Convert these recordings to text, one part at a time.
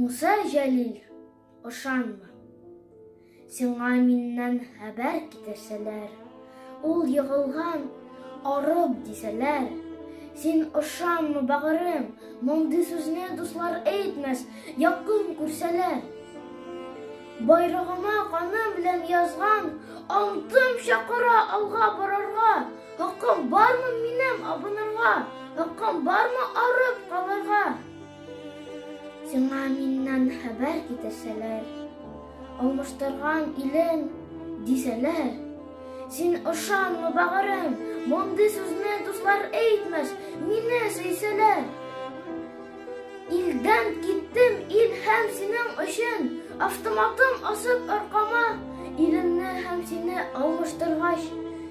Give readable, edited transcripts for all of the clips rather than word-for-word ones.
Муса Җәлил, ышанма. Сиңа миннән хәбәр китерсәләр, ул егылган, арып дисәләр, син ышанма, бәгырем, мондый сүзне дуслар әйтмәс, якын күрсәләр. Байрагыма каным белән язган антым чакыра алга барырга, хакым бармы минем абынырга, хакым бармы арып калырга? Сиңа миннән хәбәр китерсәләр, алмаштырган илен дисәләр, син ышанма, бәгырем, мондый сүзне дуслар әйтмәс, мине сөйсәләр. Илдән киттем, ил һәм синең өчен, автоматым асып аркама, илемне һәм сине алмаштыргач,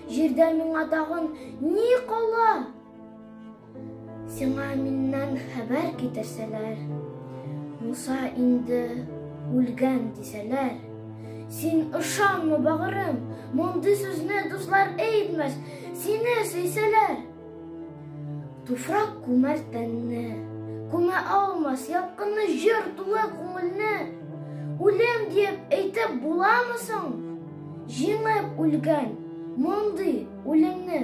җирдә миңа тагын ни кала? Сиңа миннән хәбәр китерсәләр, Муса инде үлгән дисәләр, син ышанма, бәгырем, мондый сүзне дуслар әйтмәс, сине сөйсәләр. Туфрак күмәр тәнне, күмә алмас ялкынны җыр тулы күңелне. Үлем диеп әйтеп буламы соң? Җиңеп үлгән мондый үлемне.